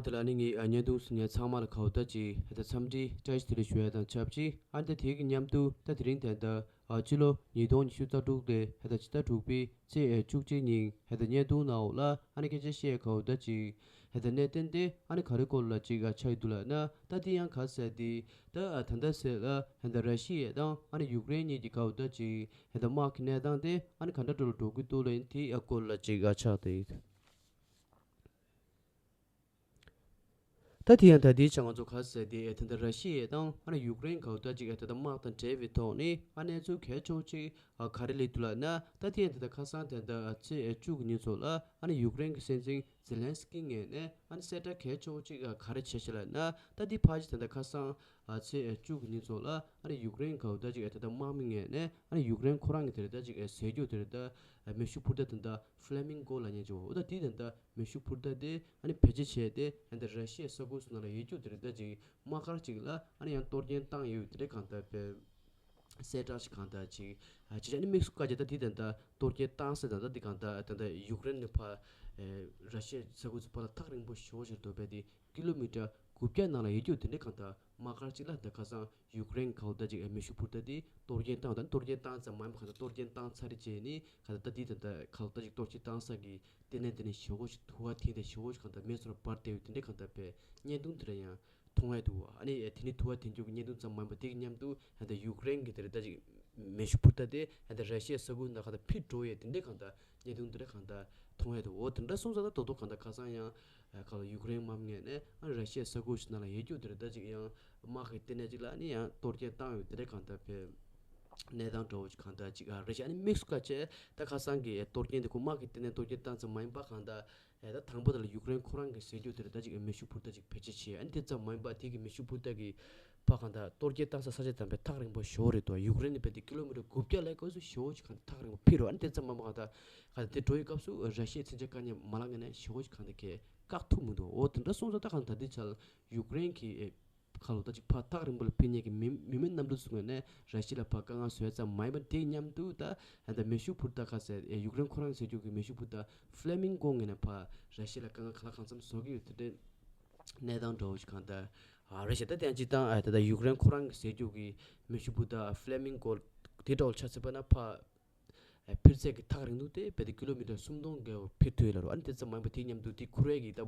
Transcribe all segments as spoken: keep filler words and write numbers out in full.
དེ་ལ་ནི་ངས་ཨ་བརྙན་ཐུང་གཟིགས་མཁན་ཚང་མ་ལ་གའུ་ད་ཅིག་ཧེ་ད་འཚམས་འདྲི་བཀྲ་ཤིས་བདེ་ལེགས་ཞུ་ཡ་དང་ཆབས་ཅིག་ཨ་ནི་ད་དེའི་གི་མཉམ་དུ་ད་དེ་རིང་ད་ལྟ་ཨ་ཕྱི་ལོ་ཉིས་སྟོང་ཉི་ཤུ་རྩ་དྲུག་ལོའི་ཧེ་ད་ཕྱི་ཟླ་དྲུག་པའི་ཚེས་ཨ་བཅུ་གཅིག་ཉིན་ཧེ་ད་བརྙན་ཐུང་ནང་འོག་ལ་ཨ་ནི་སྐད་ཆ་བཤད་གའུ་ད་ཅིག་ཧེ་ད་གནད་དོན་དེ་ཨ་ནི་ག་རེ་སྐོར་ལ་ཅིག་ཨ་ཆགས་ཡོད་འདུག་ལབ་ན། ད་དེ་ཡང་ག་ཟེར་དེ་ད་ཨ་ད་ལྟ་ཟེར་ལ་ཧེ་ད་ར་ཤི་ཡ་དང་ཨ་ནི་ཡུཀ་རེན་གཉིས་ཀྱི་གའུ་ད་ཅིག་ཧེ་ད་དམག་གི་གནས་སྟངས་དེ་ཨ་ནི་ག་འདྲ་འགྲོ་ལ་འགྲོ་གི་འདུག་ལབ་ཡིན་དེ་ཨ་སྐོར་ལ་ཅིག་ཨ་ཆགས་དེ། ད་དེ་ཡང་ད་ལྟའི་ཆ་ང་ཚོ་ག་ཟེར་དེ་ད་ལྟ་ར་ཤི་ཡ་དང་ཨ་ནི་ཡུཀ་རེན་གའུ་ད་ཅིག་ད་ལྟ་དམག་དང་འབྲེལ་བའི་ཐོག་ནས་ཨ་གནས་ཚུལ་གལ་ཆེ་བོ་ཅིག་ཨ་ག་རེ་སླེབས་འདུག་ལབ་ན། ད་དེ་ཡང་ད་ལྟ་ཁ་སང་ད་ལྟ་ཚེས་བཅུ་གི་ཉིན་ཚོ་ལ་ཨ་ནི་ཡུཀ་རེན་གྱི་སྲིད་འཛིན་ཛེ་ལན་སི་ཀི་ངོས་ནས་ཨ་ནི་གསལ་བསྒྲགས་གལ་ཆེ་བོ་ཅིག་ཨ་ག་རེ་བྱས་ཤག་ལབ་ན། ད་དེ་ཕལ་ཆེར་ད་ལྟ་ཁ་སང་ཨ་ཚེས་བཅུ་གི་ཉིན་ཚོ་ལ་ཨ་ནི་ཡུཀ་རེན་གའུ་ད་ཅིག་ཨ་ད་ལྟ་དམག་མི་ངོས་ནས་ཨ་ནི་ཡུཀ་རེན་ཁོ་རང་གི་དེ་རེད་ད་ཅིག་ཨ་ཟས་རྒྱུ་དེ་རེད་ད་མེ་ཤུགས་འཕུར་མདའ་དེ་འདྲ་ཕ་ལེ་མིང་གོ་ལབ་མཁན་ཅིག་འོ་ད་དེ་དེ་འདྲ་མེ་ཤུགས་འཕུར་མདའ་དེ་ཨ་ནི་བེད་སྤྱོད་བྱས་ཏེ་ཨ་ནི་ད་ར་ཤི་ཡའི་ས་ཁུལ་སོགས་ནང་ལ་ཡོད་རྒྱུ་དེ་རེད་ད་ཅིག་དམག་སྒར་ཅིག་ལ་ཨ་ནི་ཡང་གཏོར་སྐྱོན་བཏང་ཡོད་དེ་འདྲ་གང་ལྟར་དཔེ་གསལ་བསྒྲགས་ཤིག་གང་ལྟར་ཅིག་ཨ་ཅིག་ཨ་ནི་དམིགས་སུ་བཀར་བྱས་ད་དེ་དེ་འདྲ་གཏོར་སྐྱོན་བཏང་ཟེར་ད་ད་དེ་གང་ལྟར་ད་ལྟ་ཡུཀ་རེན་ནས་ཕར་ཨེ་ར་ཤི་ཡའི་ས་ཁུལ་ཚོ་ཕར་ལ་ཐག་རིང་པོ་ཞེ་པོ་ཅིག་འདུག་པས་དེ་ཀི་ལོ་མི་ཊར་དགུ་བརྒྱ་ནང་ལ་ཡོད་རྒྱུ་དེ་འདྲ་གང་ལྟར་དམག་སྒར་གཅིག་ལ་འདི་ཁ་སང་ཡུཀ་རེན་གའུ་ད་ཅིག་མེ་ཤུགས་འཕུར་མདའ་དེ་གཏོར་སྐྱོན་བཏང་དང་གཏོར་སྐྱོན་བཏང་ཙམ་མ་ཡིན་པ་གང་ལྟར་གཏོར་སྐྱོན་བཏང་ཚར་རྗེས་ནི་གང་ལྟར་ད་དེ་ད་ལྟ་གའུ་ད་ཅིག་གཏོར་སྐྱོན་བཏང་ས་གི་ལྟེ་གནས་དེ་ནས་ཞེ་པོ་ཞིག་ཐུག་པ་དེ་འདྲ་ཞེ་པོ་ཞིག་གང་ལྟར་མེ་ཚོར་འབར་བསྡད་ཡོད་དེ་འདྲ་གང་ལྟར་བས་བརྙན་ཐུང་དེ་འདྲ་ཡང་མཐོང་ཡ་འདུག་ཨ་ནི་དེ་ནི་ཐུག་པ་དེ་འཇོག་གི་བརྙན་ཐུང་ཙམ་མ་ཡིན་པ་དེ་གི་མཉམ་དུ་ད་ལྟ་ཡུཀ་རེན་གི་དེ་རེད་ད་ཅིག་མེ་ཤུགས་འཕུར་མདའ་དེ་ད་ལྟ་ར་ཤི་ཡའི་ས་ཁུལ་ནང་གང་ལྟར་ཕུད་འགྲོ་ཡས་དེ་འདྲ་གང་ལྟར་བརྙན་ཐུང་དེ་འདྲ་གང་ལྟར་མཐོང་ཡ་འདུག་འོ་དེ་འདྲ་སོང་ཙང་ད་དོ་དོ་གང་ལྟར་ཁ་སང་ཡང་། ཁ་ལ་ཡུཀ་རེན་དམག་མི་ངོས་ནས་ཨ་ར་ཤི་ཡའི་ས་ཁུལ་ཞིག་ནང་ལ་ཡོད་རྒྱུ་དེ་རེད་ད་ཅིག་ཡང་དམག་གི་ལྟེ་གནས་ཅིག་ལ་ནི་ཡང་གཏོར་སྐྱོན་བཏང་ཡོད་དེ་འདྲ་གང་ལྟར་བས་གནས་སྟངས་འདྲ་བོ་ཅིག་གང་ལྟར་ཅིག་ཨ་རེད་ཤག་ཨ་ནི་དམིགས་སུ་བཀར་བྱས་ད་ཁ་སང་གི་གཏོར་སྐྱོན་དེ་ཁོ་དམག་གི་ལྟེ་གནས་གཏོར་སྐྱོན་བཏང་ཙམ་མ་ཡིན་པ་གང་ལྟར་ཨེ་ད་དང་པོ་དེ་ལ་ཡུཀ་རེན་ཁོ་རང་གི་ཟས་རྒྱུ་དེ་རེད་ད་ཅིག་མེ་ཤུགས་འཕུར་མདའ་ཅིག་བེད་སྤྱོད་བྱས། ཨ་ནི་དེ་ཙམ་མ་ཡིན་པ་དེ་གི་མེ་ཤུགས་འཕུར་མདའ་གི་ཕ་གང་ལྟར་གཏོར་སྐྱོན་བཏང་ས་ས་ཆ་དང་པའི་ཐག་རིང་པོ་ཞེ་པོ་རེད་དོ། ཡུཀ་རེན་ནི་རྦད་དེ་ཀི་ལོ་མི་ཊར་དགུ་བརྒྱ་ལས་སྐབས་སུ་ཞེ་པོ་ཅིག་གང་ལྟར་ཐག་རིང་པོ་ཕྱིན་རོ། ཨ་ནི་དེ་ཙམ་མ་མ་གང་ལྟར་གང་ལྟར་དེ་འགྲོ་ཡི་སྐབས་སུ་ར་ཤི་ཡའི་མཚོན་ཆ་བཀག་མཁན་མ་ལག་ངོས་ནས་ཞེ་པོ་ཅིག་གང་ལྟར་གས་བཀག་ཐུབ་མི་འདུག་འོ་དེ་འདྲ་སོང་ཙང་ད་གང་ལྟར་དེ་ཆ་ལ་ཡུཀ་རེན་གྱི་ཨེ་ཁ་ལོ་ད་ཅིག་ཕར་ཐག་རིང་པོ་ལ་ཕེབས་མཁན་གྱི་མི་མི་མེད་གནམ་གྲུ་ཚོ་ངོས་ནས་ར་ཤི་ཡ་ལ་ཕར་དཀའ་ངལ་བཟོ་ཡ་ཙམ་མ་ཡིན་པར་དེ་མཉམ་དུ་ད་ད་མེ་ཤུགས་འཕུར་མདའ་ཁ་ཟེར་ཨེ་ཡུཀ་རེན་ཁོ་རང་ཟེར་རྒྱུ་གི་མེ་ཤུགས་འཕུར་མདའ་ཕ་ལེ་མིང་གོ་ངོས་ནས་ཕར་ར་ཤི་ཡ་ལ་དཀའ་ངལ་ག་ལ་གང་འཚམ་བཟོ་གི་ཡོད་དེ་འདྲའི་གནས་སྟངས་འདྲ་བོ་ཞིག་གང་ལྟར་ཨ་རེད་ཤག་ད་དེ་ཡང་སྤྱིར་བཏང་ཨ་ད་ད་ཡུཀ་རེན་ཁོ་རང་གི་ཟེར་རྒྱུ་གི་མེ་ཤུགས་འཕུར་མདའ་ཕ་ལེ་མིང་གོ་དེ་འདྲ་བོ་ཆ་ཚད་པ་ན་ཕ་ཨ་འཕུར་ཚད་ཀྱི་ཐག་རིང་ཐུང་དེ་རྦད་དེ་ཀི་ལོ་མི་ཊར་སུམ་སྟོང་བརྒལ་བ་འཕུར་ཐུབ་ཡོད་ལབ་རོ། ཨ་ནི་དེ་ཙམ་མ་ཡིན་པ་དེ་མཉམ་དུ་དེ་ཁུར་བའི་གི་ད་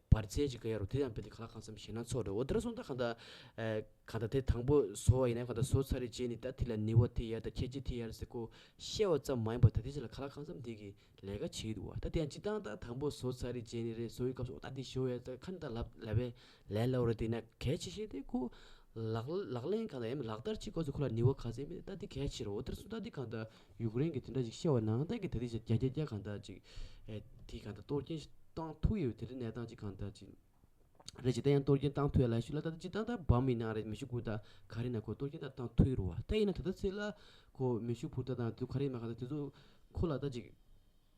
འབར་རྫས་ཅིག་ག་ཡ་རོ་དེ་ཡང་རྦད་དེ་ག་ལ་གང་འཚམ་ཞེད་སྣང་ཚོར་རོ། འོ་དེ་འདྲ་སོང་ད་གང་ལྟར་ཨ་གང་ལྟར་དེ་དང་པོ་བཟོ་བ་ཡིན་ན་གང་ལྟར་བཟོ་ཚར་རེ་རྗེས་ནི་ད་དེ་ལ་ནུས་པ་དེ་ཡར་དང་ཁྱད་ཆོས་དེ་ཡར་ཟེར་གོ་བཤད་པ་ཙམ་མ་ཡིན་པར་ད་དེ་ཅིག་ལ་ག་ལ་གང་འཚམ་དེ་གི་ལས་ཀ་བྱེད་ཀྱི་འདུག་བ། ད་དེ་ཡང་སྤྱིར་བཏང་ད་དང་པོ་བཟོ་ཚར་རེ་རྗེས་ནི་རེད་བཟོ་བའི་སྐབས་སུ་འོ་ད་དེ་ཞོ་ཡ་ད་ཁ་ནི་ད་ལབ་ལབ་པའི་ལས་སླ་བོ་རེད། དེ་ན་གལ་ཆེ་ཤོས་དེ་ཁོ་ལག་ལག་ལེན་གང་ལྟར་ཡིན་ལག་བསྟར་བྱེད་དགོས་ཚུལ་ཁོ་ལ་ནུས་པ་ག་ཚད་མེད་ད་དེ་གལ་ཆེ་རེད། འོ་དེར་སོང་ད་དེ་གང་ལྟར་ཡུཀ་རེན་གྱི་དེ་འདྲ་ཞིག་བཤད་པ་ནང་ལྟར་གྱི་ད་དེ་ཞིག་བརྒྱ་བརྒྱ་བརྒྱ་གང་ལྟར་ཅིག་ཨེ་དེ་གང་ལྟར་གཏོར་སྐྱོན་ཞིག་བཏང་ཐུབ་ཡོད་དེ་འདྲ་གནས་སྟངས་ཅིག་གང་ལྟར་ཅིག་རེད་ཅིག་ད་ཡང་གཏོར་སྐྱོན་བཏང་ཐུབ་ཡ་ལ་ཞུ་ལ་ད་ཅིག་ད་ད་བམ་མི་ནང་རེད་མི་ཤུ་དགུ་ད་ག་རེ་ན་ཁོ་གཏོར་སྐྱོན་ད་བཏང་ཐུབ་ཡོད་རེད་བ། ད་ཡིན་ན་ད་ད་ཚེ་ལ་ཁོ་མི་ཤུ་འཕུར་ད་དང་དུ་ག་རེ་མ་གང་ལྟར་དེ་ཚོ་ཁོ་ལ་ད་ཅིག་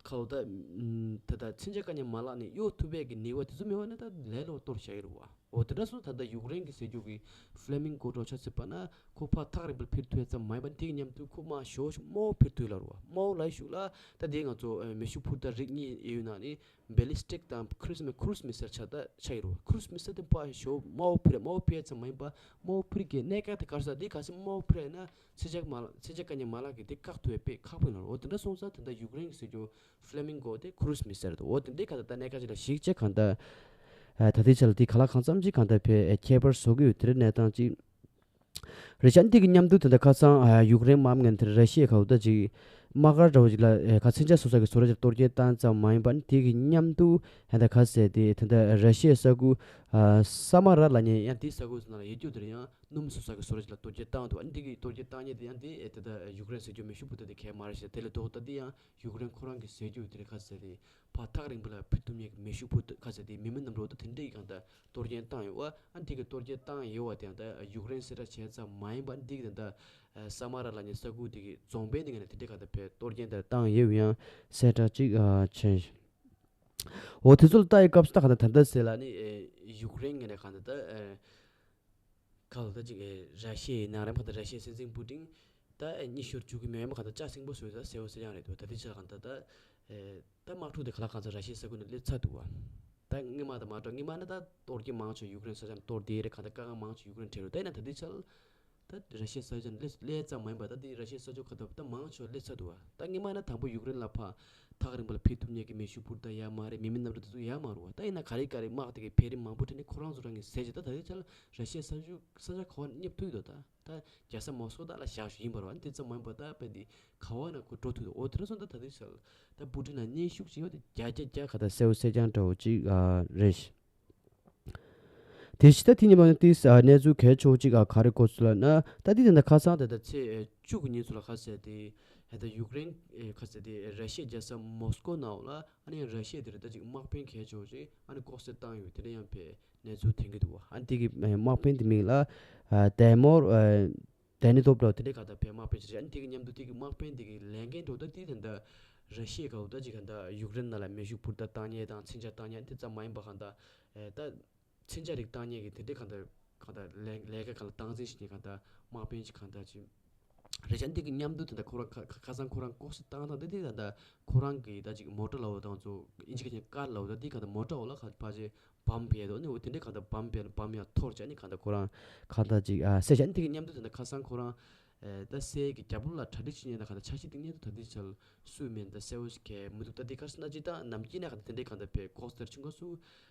ཁ་ལོ་ད། ད་ད་མཚོན་ཆ་བཀག་ཉར་མ་ལག་ནི་གཡོག་ཐུབ་པའི་གི་ནུས་པ་དེ་ཚོ་མེད་པ་ན་ད་ལས་སླ་པོ་གཏོར་བཞག་གི་རེད་བ། འོ་དེ་འདྲ་སོང་ད་ད་ཡུཀ་རེན་གི་ཟེར་རྒྱུ་གི་ཕ་ལེ་མིང་གོ་འདྲ་ཆ་ཚུད་པ་ན་ཁོ་ཕར་ཐག་རིང་པོར་འཕུར་ཐུབ་ཡ་ཙམ་མ་ཡིན་པ་དེ་གི་མཉམ་དུ་ཁོ་མར་ཞོ་ཞིག་དམའ་བོ་འཕུར་ཐུབ་ལ་རེད་བ། དམའ་བོ་ལ་ཞུགས་ལ་ད་དེ་ང་ཚོ་མེ་ཤུགས་འཕུར་མདའ་རིགས་གཉིས་ཡོད་ན་ནི་བེ་ལི་སི་ཊིག་དང་ཁུ་རུ་སི་མི་ཁུ་རུ་སི་མི་སེལ་ཆ་ད་ཆ་ཡི་རེད་བ། ཁུ་རུ་སི་མི་སེལ་དེ་ཕར་ཞོ་དམའ་བོ་འཕུར་དམའ་བོ་འཕུར་ཡ་ཙམ་མ་ཡིན་པ་དམའ་བོ་འཕུར་གི་གནད་འགག་དེ་ག་རེ་ཟེར་དེ་ག་ཚོད་དམའ་བོ་འཕུར་ཡ་ན། མཚོན་ཆ་མ་ལག་མཚོན་ཆ་བཀག་ཉར་མ་ལག་གི་དེ་བཀག་ཐུབ་པའི་དཔེ་ཁག་པོ་ཡིན་ནོ། འོ་དེ་འདྲ་སོང་ཙང་དེ་འདྲ་ཡུཀ་རེན་གྱི་ཟེར་རྒྱུ་ཕ་ལེ་མིང་གོ་དེ་ཁུ་རུ་སི་མི་སེལ་རེད། འོ་དེ་འདྲའི་ཁ་ད་ལྟ་གནད་འགག་ཅིག་ལ་གཞིགས་བྱས་གང་ལྟར་ད་ལྟའི་ཆ་ལ་དེ་ག་ལ་གང་འཚམ་ཅིག་གང་ལྟར་ཕའི་ཁྱད་པར་བཟོ་གི་ཡོད་དེ་འདྲའི་གནས་སྟངས་ཅིག་རེད་ཤག་འདི་གི་མཉམ་དུ་དེ་འདྲ་ཁ་སང་ཡུཀ་རེན་དམག་མི་ངན་དེར་ར་ཤི་ཡའི་ཁ་འུ་ད་ཅིག་དམག་སྒར་འདྲ་བོ་ཅིག་ལ་ཁ་མཚོན་ཆ་བཟོ་ས་གི་བཟོ་གྲྭ་ཅིག་གཏོར་སྐྱོན་བཏང་ཙམ་མ་ཡིན་པ་ནི་དེ་གི་མཉམ་དུ་ད་ལྟ་ག་ཟེར་དེ་ད་ལྟ་ར་ཤི་ཡའི་ས་ཁུལ་ས་མ་ར་ལབ་མཁན་ཡང་དེའི་ས་ཁུལ་ནང་ལ་ཡོད་རྒྱུ་དེར་ཡང་སྣུམ་བཟོ་ས་གི་བཟོ་གྲྭ་ཅིག་ལ་གཏོར་སྐྱོན་བཏང་འདུག་ཨ་ནི་དེ་གི་གཏོར་སྐྱོན་བཏང་མཁན་དེ་ཡང་དེ་ཨེ་ད་ལྟ་ཡུཀ་རེན་ཟེར་རྒྱུ་མེ་ཤུགས་འཕུར་མདའ་དེ་གས་མ་རེད་ཤག་དེ་ལས་ལྡོག་ད་དེ་ཡང་ཡུཀ་རེན་ཁོ་རང་གི་ཟེར་རྒྱུ་དེ་རེད། ག་ཟེར་དེ་ཕར་ཐག་རིང་པོ་ལ་འཕུར་ཐུབ་མཁན་གི་མེ་ཤུགས་འཕུར་མདའ་ག་ཟེར་དེ་མི་མེད་གནམ་གྲུ་ད་དེ་འདྲ་ཡི་གང་ལྟར་གཏོར་སྐྱོན་བཏང་ཡོད་བ། ཨ་ནི་དེ་གི་གཏོར་སྐྱོན་བཏང་ཡོད་བ་དེ་ཡང་ད་ཡུཀ་རེན་གསལ་བསྒྲགས་བྱས་ཙམ་མ་ཡིན་པ་ཨ་ནི་དེ་གི་ད་ལྟ་ས་མ་ར་ལབ་མཁན་ས་ཁུལ་དེ་གི་རྫོང་དཔོན་དེ་གི་ནས་དེ་འདྲ་གང་ལྟར་ཕར་གཏོར་སྐྱོན་དེ་བཏང་ཡོད་ཡང་གསལ་བསྒྲགས་ཅིག་བྱས། འོ་དེ་ཚོ་ལ་ལྟ་ཡི་སྐབས་སུ་ད་གང་ལྟར་ད་ལྟ་ཟེར་ལ་ནི་ཡུཀ་རེན་གི་ནས་གང་ལྟར་ད། ཁ་ལོ་ད་ཅིག་ར་ཤི་ཡའི་ནང་རེད་མ་གཏོགས་ར་ཤི་ཡའི་སྲིད་འཛིན་པུ་ཏིན་ད་ཉི་ཤུར་འཇུག་གི་མེད་མ་གཏོགས་ལྕགས་སྲིན་པོ་བཟོས་ད་ཟེར་བ་ཟེར་ཡང་རེད་འདུག་ད་དེ་ཆ་གང་ལྟར་ད་ད་དམག་འཁྲུག་དེ་ག་ལ་གང་ཚ་ར་ཤི་ཡའི་ས་ཁུལ་ནས་སླེབས་ཚར་འདུག་བ། ད་སྔོན་མ་དང་མ་འདྲ། སྔོན་མ་ནི་ད་གཏོར་རྒྱུ་མང་ཆེ་བ་ཡུཀ་རེན་ས་ཆ་ནས་གཏོར་བསྡད་རེད། གང་ལྟར་དཀའ་ངལ་མང་ཆེ་བ་ཡུཀ་རེན་འཕྲད་རེད། ད་ཡིན་ན་ད་ལྟའི་ཆར་ད་ར་ཤི་ཡའི་ས་ཆ་ནས་སླེབས་སླེབས་ཙམ་མ་ཡིན་པ། ད་དེ་ར་ཤི་ཡའི་ས་ཕྱོགས་ཁ་ཐུག་ད་མང་ཆེ་བ་སླེབས་ཚར་འདུག་བ། ད་སྔོན་མ་ན་དང་པོ་ཡུཀ་རེན་ལ་ཕར་ཐག་རིང་པོ་ལ་ཕེབས་ཐུབ་མཁན་གྱི་མེ་ཤུགས་འཕུར་མདའ་ཡོད་མ་རེད། མི་མེད་གནམ་གྲུ་དེ་ཚོ་ཡོད་མ་རེད་བ། ད་ཡིན་ན་ག་རེ་ག་རེ་དམག་དེ་གའི་འཕེལ་རིམ་མང་པོ་འཕྲད་ནས་ཁོ་རང་ཚོ་རང་གིས་ཟས་བྱས། ད་ད་ལྟའི་ཆར་ར་ཤི་ཡའི་ས་ཕྱོགས་ས་ཆ་ག་པར་སླེབས་ཐུབ་ཀྱི་འདུག་ད་ད་རྒྱལ་ས་མོ་སི་ཀོ་ད་ལ་བཞག་ཞུ་ཡིན་པ་རེད་བ། དེ་ཙམ་མ་ཡིན་པ་ད་དཔེ་འདི་ག་པར་ན་ཁོ་འགྲོ་ཐུབ་འདུག་འོ་དེ་འདྲ་སོང་ཙང་ད་ད་ལྟའི་ཆར་ད་པུ་ཏིན་ལ་གནོན་ཤུགས་བྱེད་ཡོད་དེ་རྒྱ་རྒྱ་རྒྱ་ག་ད་གསལ་པོ་གསལ་རྐྱང་འདྲ་བོ་ཅིག་ཨ་རེད། དེ་བཞིན་ད་དེ་ཉིན་མ་ནི་ཏིས་ཨ་གནས་ཚུལ་གལ་ཆེ་བོ་ཅིག་ཨ་ག་རེ་གོ་སོང་ལབ་ན། ད་དེ་དེ་འདྲ་ཁ་སང་དེ་ད་ཚེས་བཅུ་གི་ཉིན་ཚོ་ལ་ཁ་གསལ་དེ་ད་ཡུཀ་རེན་ཁ་གསལ་དེ་ར་ཤི་ཡའི་རྒྱལ་ས་མོ་སི་ཀོ་ནང་ལ་ཨ་ནི་ར་ཤི་ཡ་དེ་རེད། ད་ཅིག་དམག་དཔོན་གལ་ཆེ་བོ་ཅིག་ཨ་ནི་ལྐོག་གསོད་བཏང་ཡོད་དེ་འདྲ་ཡང་བས་གནས་ཚུལ་ཐོན་གྱི་འདུག་བ། ཨ་ནི་དེ་གི་དམག་དཔོན་དེ་མིང་ལ་ཨ་ཏེ་མོར་ཨ་ཏེ་ནི་ཏོབ་འདྲ་བོ་དེ་འདྲའི་ག་ད་བས་དམག་དཔོན་ཅིག་རེད། ཨ་ནི་དེ་གི་མཉམ་དུ་དེ་གི་དམག་དཔོན་དེ་གི་ལས་འགན་འདྲ་བོ་ད་དེ་ད་ད་ར་ཤི་ཡའི་ག་བོ་ད་ཅིག་ག་ད་ཡུཀ་རེན་ནང་ལ་མེ་ཤུགས་འཕུར་མདའ་བཏང་མཁན་དང་མཚོན་ཆ་བཏང་མཁན་དེ་ཙམ་མ་ཡིན་པ་ག་ད་ཨེ་ད་མཚོན་ཆ་རིགས་བཏང་མཁན་གྱི་དེ་འདྲའི་གང་ལྟར་གང་ལྟར་ལས་ལས་ཀ་གང་ལ་སྟངས་འཛིན་བྱེད་མཁན་གང་ལྟར་དམག་དཔོན་ཅིག་གང་ལྟར་ཅིག་རེད་ཤག་འདི་གི་མཉམ་དུ་དེ་འདྲ་ཁོ་རང་ཁ་ཁ་ཁ་སང་ཁོ་རང་ལྐོག་གསོད་བཏང་སྟངས་དེ་དེ་གང་ལྟར་ཁོ་རང་གི་ད་ཅིག་མོ་ཊ་ལབ་པ་དང་ཚོ་ཨིན་ཇི་གི་ཀར་ལབ་པ་ད་དེ་གང་ལྟར་མོ་ཊ་འོག་ལ་ཁ་ཕར་ཅིག་བམ་སྦས་འདུག་ནི་འོ་དེ་འདྲའི་གང་ལྟར་བམ་སྦས་ལ་བམ་ཡང་འཐོར་བྱས་ནི་གང་ལྟར་ཁོ་རང་གང་ལྟར་ཅིག་ཨ་བསད་བྱས་ནི་དེ་གི་མཉམ་དུ་དེ་འདྲ་ཁ་སང་ཁོ་རང་ཨེ་ད་སའི་གི་རྒྱབ་ལོགས་ལ་གྲ་སྒྲིག་བྱེད་མཁན་དང་གང་ལྟར་འཆར་གཞི་དེ་གི་སྙན་ཐོ་ད་ལྟའི་ཆར་སུས་མིན་ད་གསལ་པོ་ཞིག་གས་མི་འདུག་ད་དེ་ག་རེ་ཟེར་ན་སྤྱིར་བཏང་ནམ་རྒྱུན་ནས་གང་ལྟར་དེ་འདྲའི་གང་ལྟར་བས་ལྐོག་ཟ་ཆུང་ག་སུ་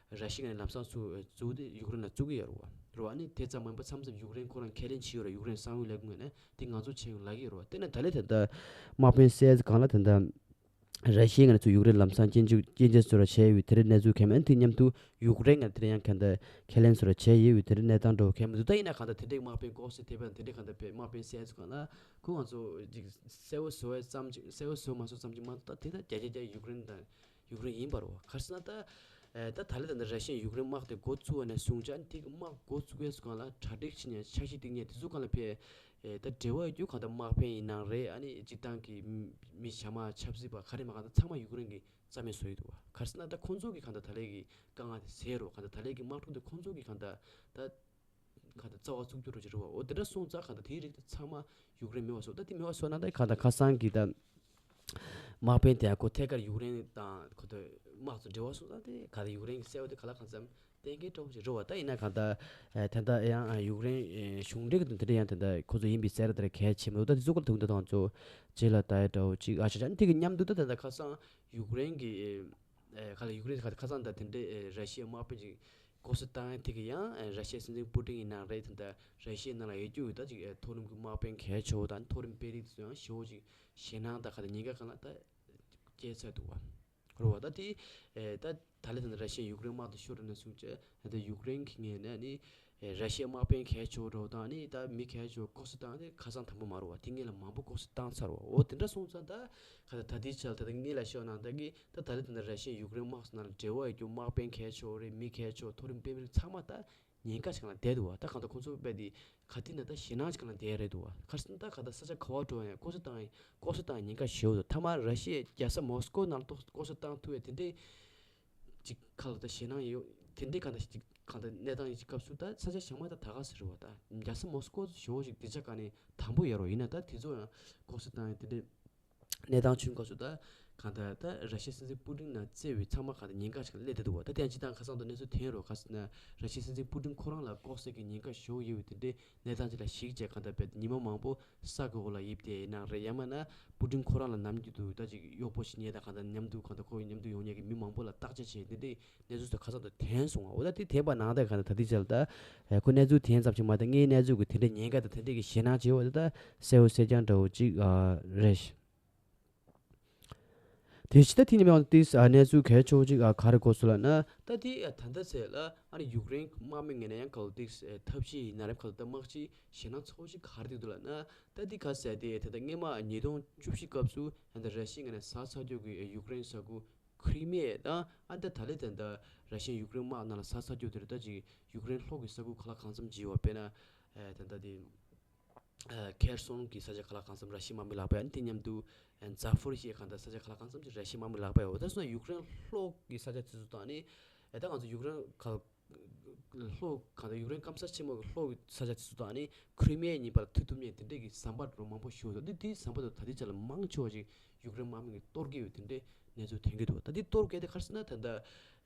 ར་ཤི་ཡ་ནས་ལམ་སང་སུ་བཙུགས་ཏེ་ཡུཀ་རེན་ལ་བཙུགས་ཀྱི་ཡོད་རེད་བ། རེད་བ། ཨ་ནི་དེ་ཙམ་མ་ཡིན་པ་མཚམས་མཚམས་ཡུཀ་རེན་ཁོ་རང་ཁས་ལེན་བྱས་ཡོད་རེད། ཡུཀ་རེན་གསང་བའི་ལས་ཁུངས་ནས་དེ་ང་ཚོ་བྱེད་ཡོད་ལབ་ཀྱི་ཡོད་རེད་བ། དེ་ནས་ད་ལས་དེ་ལྟར་དམག་དཔོན་བསད་སྒང་ལ་དེ་ལྟར་ར་ཤི་ཡ་ནས་ཚུར་ཡུཀ་རེན་ལམ་སང་སྐྱོན་བརྗོད་སྐྱོན་བརྗོད་བཟོ་འདྲ་བྱས་ཡོད་དེ་འདྲའི་གནས་ཚུལ་གང་མེད། དེ་མཉམ་དུ་ཡུཀ་རེན་ནས་དེ་འདྲ་ཡང་གང་ལྟར་ཁས་ལེན་བཟོ་འདྲ་བྱས་ཡོད་དེ་འདྲའི་གནས་སྟངས་འདྲ་བོ་གང་མི་འདུག་ད་ཡིན་ན་གང་ལྟར་དེ་འདྲའི་དམག་དཔོན་ལྐོག་གསོད་ཐེབས་པ་དེ་འདྲའི་གང་ལྟར་བས་དམག་དཔོན་བསད་སྒང་ལ་ཁོ་ང་ཚོ་ཅིག་གསལ་པོ་བཟོ་བའི་ཙམ་ཅིག་གསལ་པོ་བཟོ་མ་བཟོ་ཙམ་ཅིག་མ་གཏོགས་ད་དེ་ད་བརྒྱ་ཆ་བརྒྱ་ཡུཀ་རེན་དང་ཡུཀ་རེན་ཡིན་པ་རེད་བ། ག་རེ་ཟེར་ན་ད་ཨེ་ད་ད་ལས་ད་ནི་ར་ཤི་ཡ་ཡུཀ་རེན་དམག་དེ་འགོ་བཙུགས་པ་ནས་བཟུང་ཅིག་ཨ་ནི་དེ་གི་དམག་འགོ་བཙུགས་པའི་སྒང་ལ་གྲ་སྒྲིག་བྱེད་མཁན་འཆར་གཞི་བཏིང་མཁན་དེ་ཚོ་སྒང་ལ་བས་ཨེ་ད་འབྲེལ་བ་ཡོད་རྒྱུ་གང་ལྟར་དམག་དཔོན་ཡིན་ནའང་རེད། ཨ་ནི་སྤྱིར་བཏང་གི་མི་གཞན་མ་ཆབ་སྲིད་པ་ག་རེ་མ་གང་ལྟར་ཚང་མ་ཡུཀ་རེན་གྱིས་རྩ་མེད་བཟོ་ཡི་འདུག་བ། ག་རེ་ཟེར་ན་ད་ཁོང་ཚོ་གིས་གང་ལྟར་ད་ལས་ཀྱི་དཀའ་ངལ་དེ་སེལ་རོགས། གང་ལྟར་ད་ལས་ཀྱི་དམག་འཁྲུག་དེ་ཁོང་ཚོ་གིས་གང་ལྟར་ད་གང་ལྟར་རྩ་བ་བཙུགས་རྒྱུ་རུ་བྱེད་རོགས། འོ་དེ་འདྲ་སོང་ཙང་གང་ལྟར་དེའི་རིགས་དེ་ཚང་མ་ཡུཀ་རེན་མེད་པ་བཟོ། ད་དེ་མེད་པ་བཟོ་ན་ད་གང་ལྟར་ཁ་སང་གི་ད་དམག་དཔོན་དེ་ཡང་ཁོ་ཐད་ཀར་ཡུཀ་རེན་དང་ཁོ་ཚོ་དམག་ཚོ་འབྲེལ་བ་སོང་ཙང་དེ་ག་ད་ཡུཀ་རེན་གྱི་གསལ་པོ་དེ་ག་ལ་གང་འཚམ་གཏན་འཁེལ་འདྲ་བོ་ཞིག་རེད་བ། ད་ཡིན་ན་གང་ལྟར་ཨེ་ད་ལྟ་ཡང་ཨ་ཡུཀ་རེན་ཨེ་གཞུང་འབྲེལ་གྱི་དོན་དེ་འདྲ་ཡང་དེ་འདྲ་ཁོ་ཚོ་ཡིན་པའི་གསལ་བསྒྲགས་དེ་འདྲ་གལ་ཆེ་མི་འདུག་ད་དེ་ཚོ་སྐོར་ལ་དུང་འདི་དང་ཚོ་རྗེས་ལ་ད་ཡ་འདྲ་བོ་ཅིག་ཨ་ཆ་ཆ་ནི་དེ་གི་མཉམ་དུ་ད་ད་ལྟ་ཁ་སང་ཡུཀ་རེན་གྱི་ཨེ་ཨེ་ག་ལ་ཡུཀ་རེན་ག་ཁ་སང་ད་དེ་འདྲའི་ཨེ་ར་ཤི་ཡའི་དམག་དཔོན་ཅིག་ལྐོག་གསོད་བཏང་ཡ་དེ་གི་ཡང་ཨེ་ར་ཤི་ཡའི་སྲིད་འཛིན་པུ་ཏིན་ཡིན་ན་རེད། ད་ལྟ་ར་ཤི་ཡའི་ནང་ལ་ཡོད་རྒྱུ་ཡོད་ད་ཅིག་ཨེ་མཐོ་རིམ་གྱི་དམག་དཔོན་གལ་ཆེ་བོ་དང་མཐོ་རིམ་དཔོན་རིགས་དེ་ཚོ་ཡང་ཞེ་བོ་ཅིག་ཞེད་སྣང་དང་ག་ད་ཉེན་ཁ་གང་ལ་ད་སྐྱེས་ཚར་འདུག་བ། རེད་བ། ད་དེ་ཨེ་ད་ད་ལས་ད་ར་ཤི་ཡ་ཡུཀ་རེན་དམག་དེ་ཤོར་ར་ནས་བཟུང་བྱས་ད་ཡུཀ་རེན་གྱི་ངོས་ནས་ནི་ཨེ་ར་ཤི་ཡའི་དམག་དཔོན་གལ་ཆེ་བོ་འདྲ་བོ་དང་ནི་ད་མི་གལ་ཆེ་བོ་ལྐོག་གསོད་བཏང་དེ་ཁ་སང་དང་པོ་མ་རེད་བ། དེ་སྔོན་ལ་མང་པོ་ལྐོག་གསོད་བཏང་ཚར་བ། འོ་དེ་འདྲ་སོང་ཙང་ད་ག་ད་ད་ལྟའི་ཆར་ད་ལྟ་སྔོན་ལ་ཤོར་ནང་ད་གི་ད་ད་ལས་ད་ར་ཤི་ཡ་ཡུཀ་རེན་དམག་ནང་ལ་འབྲེལ་བ་ཡོད་རྒྱུ་དམག་དཔོན་གལ་ཆེ་བོ་རེད། མི་གལ་ཆེ་བོ་མཐོ་རིམ་དཔོན་པོ་རེད། ཚང་མ་ད་ཉེན་ཁ་ཞིག་ལ་བསྡད་འདུག་བ། ད་གང་ལྟར་ཁོང་ཚོ་དཔེ་དེ་ག་དེ་ན་ད་ཞེད་སྣང་ཞིག་ལ་བསྡད་རེད་འདུག་བ། ག་རེ་ཟེར་ན་ད་ག་ད་ས་ཆ་ག་བ་འགྲོ་ཡང་ལྐོག་གསོད་བཏང་ཡང་ལྐོག་གསོད་བཏང་ཡང་ཉེན་ཁ་ཞེ་པོ་འདུག་ཐ་མ་ར་ཤི་ཡའི་རྒྱལ་ས་མོ་སི་ཀོ་ནང་ལ་ལྐོག་གསོད་བཏང་ཐུབ་ཡ་དེ་འདྲས་ཅིག་ཁ་ལ་ད་ཞེད་སྣང་ཡོད་དེ་འདྲས་གང་ལྟར་ཅིག་གང་ལྟར་གནས་སྟངས་ཡིན་ཅིག་སྐབས་སུ་ད་ས་ཆ་གཞན་མ་ད་ད་ག་ཟེར་རེད་བ། ད་རྒྱལ་ས་མོ་སི་ཀོ་ཞེ་པོ་ཞིག་དེ་ཆ་ག་ནས་དང་པོ་ཡོད་རོགས་ཡིན་ན་ད་དེ་ཚོ་ཡང་ལྐོག་གསོད་བཏང་ཡང་དེ་འདྲས། གནས་སྟངས་བྱུང་སྐབས་སུ་ད་གང་ལྟར་ད་ར་ཤི་ཡའི་སྲིད་འཛིན་པུ་ཏིན་ན་བརྩེ་བའི་ཚང་མ་གང་ལྟར་ཉེན་ཁ་ཞིག་ལ་སླེབས་བསྡད་འདུག་བ། ད་དེ་ཡང་སྤྱིར་བཏང་ཁ་སང་དུ་གནས་ཚུལ་ཐོན་རོགས། ག་ཟེར་ན་ར་ཤི་ཡའི་སྲིད་འཛིན་པུ་ཏིན་ཁོ་རང་ལ་ལྐོག་ཟ་གི་ཉེན་ཁ་ཞེ་པོ་ཡོད་པའི་དེ་འདྲའི་གནས་སྟངས་ཅིག་ལ་གཞིགས་བྱས་གང་ལྟར་བས་ཉི་མ་མང་པོ་ས་གི་འོག་ལ་ཡིབ་བསྡད་ཡིན་ན་རེད། ཡང་མིན་ན་པུ་ཏིན་ཁོ་རང་ལ་ནམ་རྒྱུན་དུ་ད་ཅིག་གཡོག་པོ་ཞིག་རྙེད་དང་གང་ལྟར་མཉམ་དུ་གང་ལྟར་ཁོ་མཉམ་དུ་ཡོང་མཁན་གྱི་མི་མང་པོ་ལ་བརྟག་དཔྱད་བྱས་དེ་འདྲའི་གནས་ཚུལ་ཚོ་ཁ་སང་དུ་ཐོན་སོང་བ། འོ་ད་དེ་ཐོན་པ་ནང་ལྟར་གང་ལྟར་ད་ལྟའི་ཆར་ལ་ད་ཁོ་གནས་ཚུལ་ཐོན་ཙམ་ཞིག་མ་གཏོགས་དངོས་གནས་ཚུལ་གྱི་དེ་འདྲའི་ཉེན་ཁ་དང་དེ་འདྲའི་གི་ཞེད་སྣང་བྱེད་འོ་ད་གསལ་པོ་གསལ་རྐྱང་འདྲ་བོ་ཅིག་རེད། དེ་ཕྱི་ད་དེ་ཉིན་མ་ཏིས་གནས་ཚུལ་གལ་ཆེ་བོ་ཅིག་ག་རེ་གོ་སོང་ལབ་ན། ད་དེ་ད་ལྟ་ཚེ་ལ་ཨ་ནི་ཡུཀ་རེན་དམག་མི་ངོས་ནས་ཡང་ག་ལ་ཏིས་ཐབས་ཤེས་ཡིན་ན་རེད། ག་ལ་ད་དམག་སྤྱི་ཞེད་སྣང་ཚ་པོ་ཅིག་ག་རེ་འདུག་ལབ་ན། ད་དེ་ག་ཟེར་དེ་ད་ལྟ་སྔོན་མ་ཉིས་སྟོང་བཅུ་བཞི་སྐབས་སུ་ཨ་ད་ར་ཤི་ཡ་ངོས་ནས་ཟ་ཚར་རྒྱུ་གི་ཡུཀ་རེན་ས་ཁུལ་ཁྲི་མེ་དང་ཨ་ད་ད་ལྟ་ད་ད་ར་ཤི་ཡ་ཡུཀ་རེན་དམག་ནང་ལ་ཟ་ཚར་རྒྱུ་དེ་རེད། ད་ཅིག་ཡུཀ་རེན་ལྷོ་གི་ས་ཁུལ་ག་ལ་གང་འཚམ་ཅིག་ཡོད་པ་དཔེར་ན་ད་ད་དེ། ཁེར་སོང་གི་ས་ཆ་ག་ལ་གང་འཚམ་ར་ཤི་དམག་མི་ལག་པ་ཡང་དེ་མཉམ་དུ་ཛ་ཕོ་རི་ཤི་ཡ་གང་ད་ས་ཆ་ག་ལ་གང་འཚམ་ཅིག་ར་ཤི་དམག་མི་ལག་པ་ཡོད། ད་སོང་ན་ཡུཀ་རེན་ལྷོ་གི་ས་ཆ་དེ་ཚོ་དང་ནི་ད་ང་ཚོ་ཡུཀ་རེན་ག་ལྷོ་གང་ད་ཡུཀ་རེན་སྐམ་ས་ཆེན་མོ་གི་ལྷོ་གི་ས་ཆ་དེ་ཚོ་དང་ནི་ཁྲི་མེ་གཉིས་བར་མཐུད་ཐུབ་མཁན་དེ་འདྲས་ཀྱི་ཟམ་པ་འགྲོ་མང་པོ་ཞིག་ཡོད། འདི་དེའི་ཟམ་པ་དེ་ད་ལྟའི་ཆ་ལ་མང་ཆེ་བ་ཞིག་ཡུཀ་རེན་དམག་མི་གིས་གཏོར་གྱི་ཡོད། དེ་འདྲས་ གནས་ཚུལ་ཐོན་གྱི་འདུག་ད་འདི་གཏོར་མཁན་དེ་ག་རེ་ཟེར་ན། ད་ལྟ་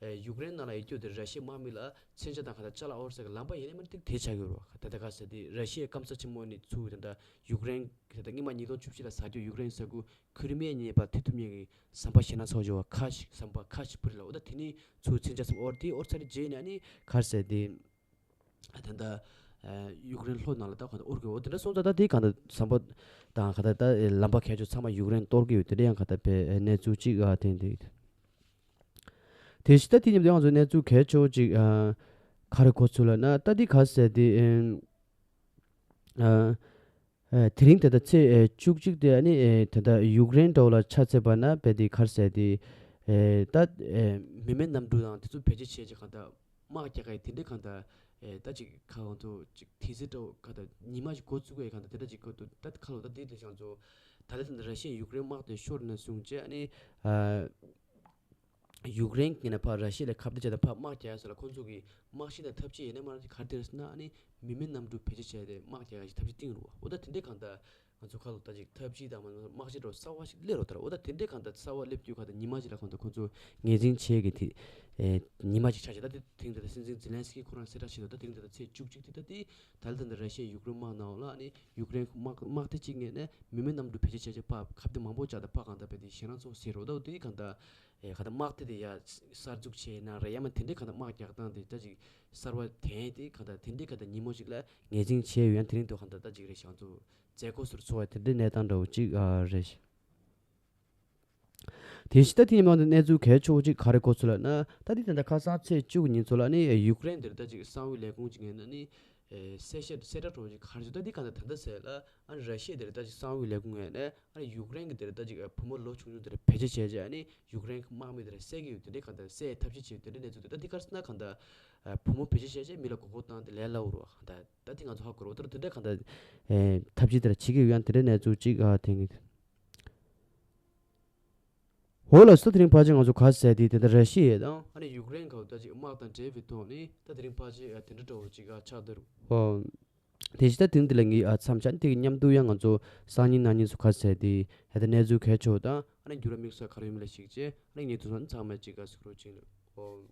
ཨེ་ཡུཀ་རེན་ནང་ལ་ཡོད་རྒྱུ་དེ་ར་ཤི་ཡའི་དམག་མི་ལ་མཚོན་ཆ་དང་ག་ད་ཅ་ལག་དབོར་ས་གི་ལམ་པ་ཡིན་ནའི་མ་ནི་ཏིག་དེ་ཆགས་ཡོད་རེད་བ། ད་ལྟ་ག་ཟེར་དེ་ར་ཤི་ཡའི་སྐམ་ས་ཆེན་མོ་ནས་ཚུར་ད་ལྟ་ཡུཀ་རེན་ད་ལྟ་སྔོན་མ་ཉིས་སྟོང་བཅུ་བཞི་ལ་ཟ་རྒྱུ་ཡུཀ་རེན་ས་ཁུལ་ཁུ་རི་མི་ཡ་ཉེ་བར་ཐེ་ཐུབ་མཁན་གྱི་ཟམ་པ་ཞེད་སྣང་ཚ་པོ་ཅིག་ཡོད་པ་ཁ་ཤས་ཟམ་པ་ཁ་ཤས་ཕུ་རེད་ལ། འོ་ད་དེ་ནས་ཚུར་མཚོན་ཆ་ཚུར་དབོར་དེ་དབོར་ཚར་རྗེས་ནས་ཨ་ནི་ག་རེ་ཟེར་དེ། ད་ལྟ་ཡུཀ་རེན་ལྷོ་ནང་ལ་ད་གང་ལྟར་དབོར་གི་ཡོད། དེ་འདྲ་སོང་ཙང་ད་དེ་གང་ལྟར་ཟམ་པ་དང་གང་ལྟར་ད་ལམ་པ་མཁས་མཆོག་ཚང་མ་ཡུཀ་རེན་གཏོར་གི་ཡོད། དེ་འདྲ་ཡང་གང་ལྟར་དཔེ་གནས་ཚུལ་གཅིག་ཨ་ཐོན་དེ། དེ་བཞིན་ད་དེ་མཉམ་དུ་ང་ཚོ་གནས་ཚུལ་གལ་ཆེ་བོ་གཅིག་ཨ་ག་རེ་གོ་ཚུལ་ལབ་ན། ད་དེ་ག་ཟེར་དེ་ཨ་ཨ་དེ་རིང་ད་ལྟ་ཚེས་ཨ་བཅུ་གཅིག་དེ་ཨ་ནི་ཨ་ད་ལྟ་ཡུཀ་རེན་འདྲ་བོ་ལ་ཆ་མཚོན་པ་ན་དཔེ་དེ་ག་རེ་ཟེར་དེ་ཨ་ད་ཨ་མི་མེད་གནམ་གྲུ་དང་དེ་ཚོ་བེད་སྤྱོད་བྱས་རྗེས་གང་ལྟར་དམག་རྒྱག་གི་དེ་འདྲའི་གང་ལྟར་ཨེ་ད་ཅིག་ཁ་ང་ཚོ་ཅིག་དུས་ཚོད་འདྲ་བོ་གང་ལྟར་ཉི་མ་ཞིག་འགོ་བཙུགས་པའི་གང་ལྟར་དེ་འདྲ་ཅིག་གོ་འདུག་ད་ཁ་ལོ་ད་དེ་དེ་བཞིན་ཚོ་ད་ལྟ་ད་ལྟ་ར་ཤི་ཡའི་ཡུཀ་རེན་དམག་དེ་ཤོར་ནས་བཟུང་བྱས་ཨ་ནི་ཨ་ཡུཀ་རེན་གྱི་ནས་ཕར་ར་ཤི་ཡ་ལ་ཁ་གཏད་བྱས་ཏེ་ཕར་དམག་རྒྱག་ཡ་སོགས་ལ་ཁོང་ཚོ་གི་དམག་གཞི་དང་ཐབས་ཇུས་ཡིན་ན་མ་ག་རེ་དེ་རེད་ཟེར་ན། ཨ་ནི་མི་མེད་གནམ་གྲུ་བེད་སྤྱོད་བྱས་ཏེ་དམག་རྒྱག་ཡ་ཞིག་ཐབས་ཇུས་བཏིང་རུ་བ། འོ་ད་དེ་འདྲའི་གང་ལྟར་ང་ཚོ་ཁ་ལོ་ད་ཅིག་ཐབས་ཇུས་དང་མ་དམག་ཞི་འགྲོ་གསར་བ་ཞིག་སླེབས་རོགས་ད་ར། འོ་ད་དེ་འདྲའི་གང་ལྟར་གསར་བ་སླེབས་དུས་གང་ལྟར་ཉི་མ་ཞིག་ལ་གང་ལྟར་ཁོང་ཚོ་ངོས་འཛིན་བྱེད་ཀྱི་དེ་ཨེ་ཉི་མ་ཞིག་ཆགས་ཤག་ད་དེ་དེང་དེ་ད་སྲིད་འཛིན་ཛེ་ལན་སི་ཀི་ཁོ་རང་གསལ་བསྒྲགས་བྱས་འདུག་ད་དེང་དེ་ད་ཚེས་བཅུ་གཅིག་དེ་ད་དེ་ད་ལྟ་ད་ར་ཤི་ཡའི་ཡུཀ་རེན་དམག་ནང་ལ་ཨ་ནི་ཡུཀ་རེན་དམག་དམག་སྡེ་གཅིག་ངོས་ནས་མི་མེད་གནམ་གྲུ་བེད་སྤྱོད་བྱས་བྱས་ཕར་ཁ་གཏད་མང་པོ་བཅག་ད་ཕར་གང་ལྟར་བས་དེ་ཞེད་སྣང་ཚོ་ཟེར་རོ། ད་འོ་དེ་གང་ལྟར་ཨེ་གང་ལྟར་དམག་སྡེ་དེ་ཡ་གསར་འཛུགས་བྱས་ན་རེད། ཡང་མིན་དེ་འདྲའི་གང་ལྟར་དམག་རྒྱག་སྟངས་དེ་ད་ཅིག་གསར་བ་དེ་དེ་གང་ལྟར་དེ་འདྲའི་གང་ལྟར་ཉིན་མོ་ཞིག་ལ་ངོས་འཛིན་བྱས་ཡོད། ཡང་དེ་རིང་དུ་གང་ལྟར་ད་ཅིག་རེད་ཤག་ཚོ། མཛད་སྒོ་ཟུར་འཚོགས་པའི་དེ་འདྲའི་གནས་སྟངས་འདྲ་བོ་གཅིག་ཨ་རེད། དེ་བཞིན་ད་དེ་ཡིན་མང་དུ་གནས་ཚུལ་གལ་ཆེ་བོ་གཅིག་ག་རེ་གོ་ཚུལ་ལབ་ན། ད་དེ་ད་ལྟ་ཁ་སང་ཚེས་བཅུ་གི་ཉིན་ཚོ་ལ་ནི་ཡུཀ་རེན་དེར་ད་ཅིག་གསང་བའི་ལས་ཁུངས་ཅིག་ངོས་ནས་ནི་གསལ་བཤད་གསལ་བསྒྲགས་འདྲ་བོ་ཅིག་ག་རེ་བྱུང་། ད་དེ་ག་ད་ད་ལྟ་ཟེར་ལ་ཨ་ནི་ར་ཤི་ཡ་དེར་ད་ཅིག་གསང་བའི་ལས་ཁུངས་ངོས་ནས་ཨ་ནི་ཡུཀ་རེན་གྱི་དེར་ད་ཅིག་བུ་མོ་ལོ་ཆུང་ཆུང་དེར་བེད་སྤྱོད་བྱས་རྗེས་ཨ་ནི་ཡུཀ་རེན་གྱི་དམག་མི་དེར་བསད་ཀྱི་ཡོད། དེ་འདྲའི་ག་ད་བསད་ཐབས་ཤེས་བྱས་དེ་འདྲའི་གནས་ཚུལ་དེ་ད་དེ་ག་རེ་ཟེར་ན་ག་ད་བུ་མོ་བེད་སྤྱོད་བྱས་རྗེས་མི་ལ་མགོ་སྐོར་བཏང་དེ་ལས་སླ་བོ་རེད་བ། ག་ད། ད་དེ་ང་ཚོ་ཧ་གོ་རོགས་ལྟར་དེ་འདྲ་གང་ལྟར་ཨེ་ཐབས་ཇུས་དེ་འདྲ་བྱེད་ཀྱི་ཡོད་ཡང་དེ་འདྲའི་གནས་ཚུལ་གཅིག་ཨ་ཐེངས་ཀྱི། འོ་ལགས་སོ། དེ་རིང་ཕལ་ཆེར་ང་ཚོ་ག་ཟེར་དེ་དེ་ལྟར་ར་ཤི་ཡ་དང་ཨ་ནི་ཡུཀ་རེན་གང་ལྟར་ཅིག་དམག་དང་འབྲེལ་བའི་ཐོག་ནས་ད་དེ་རིང་ཕལ་ཆེར་ཨ་དེ་འདྲ་འདྲ་བོ་ཅིག་ཨ་ཆགས་བསྡད་རུ། ཨོ། དེ་བཞིན་ད་དེ་རིང་འདི་ལ་ངས་ཨ་མཚམས་བཞག་དེ་གི་མཉམ་དུ་ཡང་ང་ཚོ་སང་ཉིན་གནངས་ཉིན་སུ་ག་ཟེར་དེ་ཧེ་ད་གནས་ཚུལ་གལ་ཆེ་བ་དང་ཨ་ནི་འགྱུར་བ་དམིགས་བསལ་ག་རེ་ཡོད་མེད་ལ་ཞིག་བྱས་ཨ་ནི་ངས་དུས་ཚོད་ཚང་མ་ཅིག་ཨ་གཟིགས་རོགས་བྱེད་ལ། ཨོ།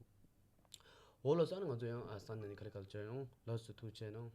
འོ་ལགས་སོ། ཨ་ནི་ང་ཚོ་ཡང་ཨ་སང་ཉིན་ག་རེ་ག་ལ་བྱ་ཡོང་། ལགས་སོ། ཐུགས་རྗེ་གནང་།